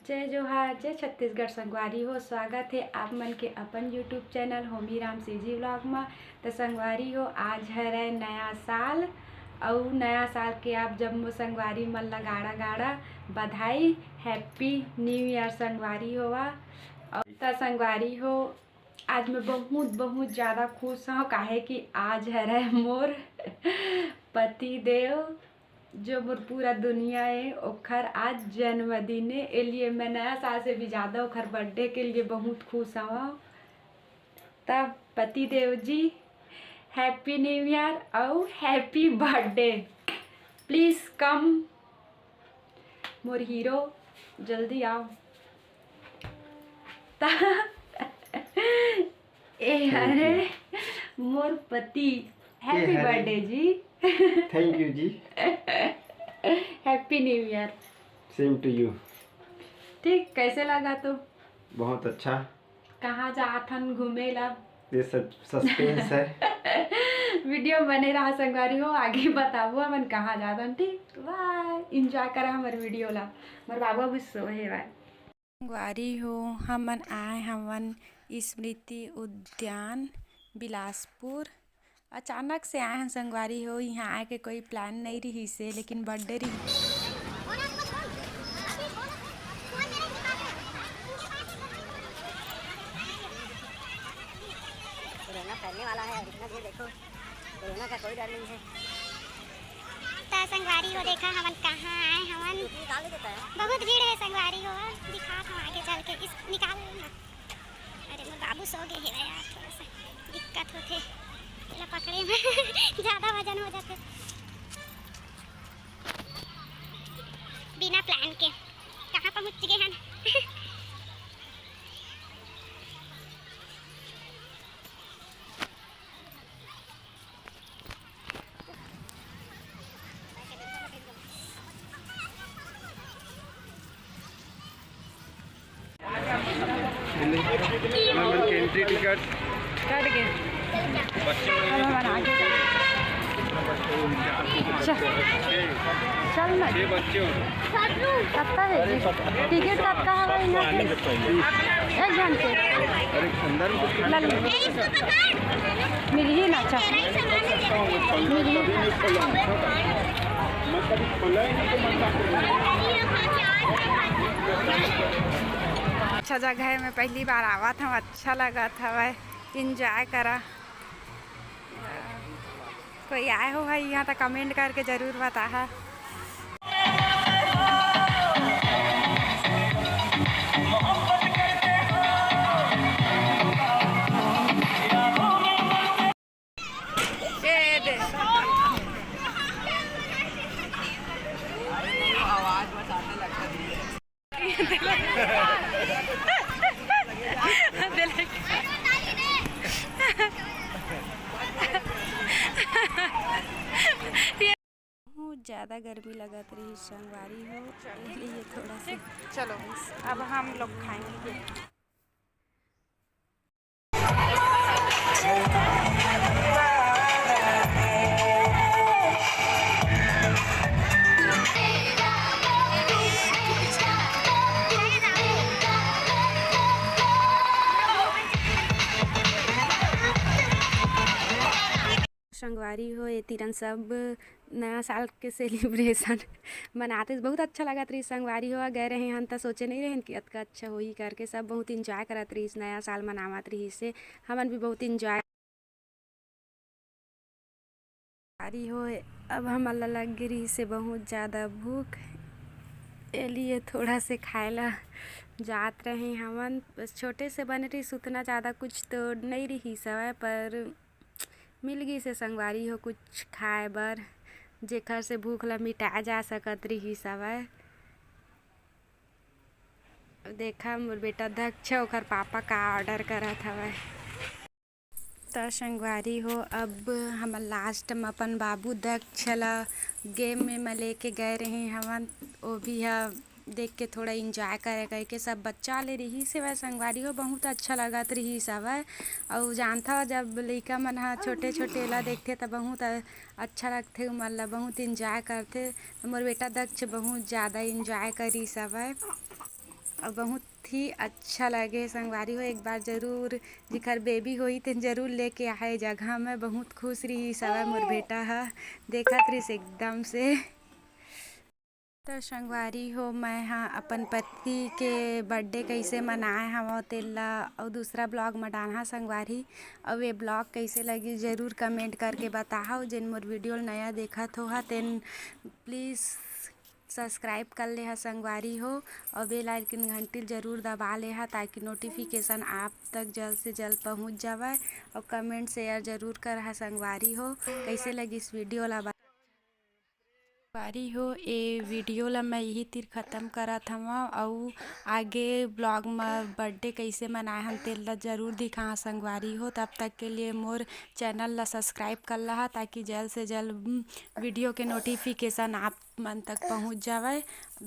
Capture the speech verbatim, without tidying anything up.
जय जोहार, जय छत्तीसगढ़ संगवारी हो। स्वागत हे आप मन के अपन YouTube channel Homi Ram CG vlog म। त संगवारी हो, आज हरय नया साल, अउ नया साल के आप जम्मो संगवारी मन ला गाड़ा गाड़ा बधाई, Happy New Year संगवारी हो। आ, त संगवारी हो, आज मैं बहुत, बहुत ज़्यादा खुश हूँ, काहे कि आज हरय मोर पति देव, जो मोर पूरा दुनिया ए, ओखर आज जन्मदिन ए। एलिए मैं नया साल से भी ज़्यादा ओखर birthday के लिए बहुत खुश हूँ। तब पति Dev ji, Happy New Year अउ Happy Birthday। Please come, Mor hero, जल्दी आओ। त ए हरे मोर पति। Happy birthday ji. Thank you ji. Happy New Year। Same to you। ठीक, कैसे लगा तो? बहुत अच्छा। कहाँ जात हन घूमे ला? ये सब suspense है। Video बने रहा संगवारी हो, आगे बताबो हमन कहाँ जात हन। ठीक, bye। Enjoy करा हमर video ला। मोर बाबू अभी सोए हे भाई। संगवारी हो, हमन आए हवन स्मृति उद्यान बिलासपुर। अचानक से आए हन संगवारी हो, इहाँ आए के कोई plan नहीं रहिस हे, लेकिन birthday रहिस। कोरोना फैलने वाला है, इतना भीड़ देखो। कोरोना का कोई डर नहीं है। त संगवारी हो, देखा हमन कहाँ आए हवन। बहुत भीड़ है संगवारी हो, दिखात हँव आगे चल के। इस निकाल ना। अरे मोर बाबू सो गे हे यार, थोड़ा सा दिक्कत होथे एला पकड़े में। ज़्यादा वजन हो जाथे। बिना plan के कहाँ पहुँच गए हन। हमन के entry ticket कट गे। अब हमन आगे चल। चल ना। छह बच्चे हो। कत्ता हे जी? Ticket कत्ता हवय इहाँ के? एक झन के? अरे, अंदर में तो लल। मिलही ना, अच्छा। मिलही। अच्छा जगह हे, मैं पहली बार आवत हँव, अच्छा लगत हवय, enjoy करा। कोई आए हो भाई यहाँ, तो comment करके जरूर बताहा। ये दे। बहुत ज़्यादा गर्मी लगत रही संगवारी हो, ये थोड़ा सा। चलो, अब हम लोग खाएंगे। संगवारी हो, ए तीरन सब नया साल के celebration मनात रहिस। बहुत अच्छा लगत रहिस संगवारी हो। गए रहे हन त सोचे नहीं रहेन कि अतका अच्छा होही करके। सब बहुत enjoy करत रहिस, नया साल मनावत रहिस से। हमन भी बहुत enjoy। संगवारी हो, अब हमन ला लग गे रहिस से बहुत ज़्यादा भूख, एलिए थोड़ा से खाए ला जात रहे हमन। बस छोटे से बने रहिस, उतना ज़्यादा कुछ तो नहीं रहिस हवय, पर मिल गिस हे संगवारी हो कुछ खाए बर, जेखर से भूख ला मिटाए जा सकत रिहिस हवय। देखा मोर बेटा दक्ष, ओखर पापा का order करत हवय। त संगवारी हो, अब हमर last म अपन बाबू दक्ष ला game में म लेके गए रहे हवन, वो भी ह देख के थोड़ा enjoy करे करके सब बच्चा ले रिहिस हवय संगवारी हो, बहुत अच्छा लगत रिहिस हवय। अउ जानथव, जब लइका मन ह छोटे-छोटे ला देखथे, त बहुत अ-, अच्छा लगथे, उमन ला बहुत enjoy करथे। त मोर बेटा दक्ष बहुत ज़्यादा enjoy करिस हवय। अउ बहुत ही अच्छा लगे संगवारी हो। एक बार जरूर, जेकर बेबी होही तेन जरूर लेके आए जगह में, बहुत खुश रही सवा मोर बेटा ह, देखत रहिस एकदम से। तो संगवारी हो, मैं ह अपन पति के बर्थडे कैसे मनाए हवं तेला अउ दूसरा ब्लॉग म डालहा संगवारी। अउ ये ब्लॉग कैसे लगी जरूर कमेंट करके बताहव। जेन मोर वीडियो ल नया देखत हो हा तेन प्लीज सब्सक्राइब कर ले हा संगवारी हो, अउ बेल आइकन घंटी ल जरूर दबा ले हा, ताकि नोटिफिकेशन आप तक जल्द से जल्द पहुंच जावय। अउ कमेंट शेयर जरूर कर हा संगवारी हो। कैसे लगी इस वीडियो ला बता। संगवारी हो, ए वीडियो ला मैं यही तीर खत्म करत हवं, अउ आगे ब्लॉग म बर्थडे कैसे मनाए हन तेल ला जरूर दिखाहा संगवारी हो। तब तक के लिए मोर चैनल ला सब्सक्राइब कर लहा, ताकि जल्द से जल्द वीडियो के नोटिफिकेशन आप मन तक पहुंच जावय।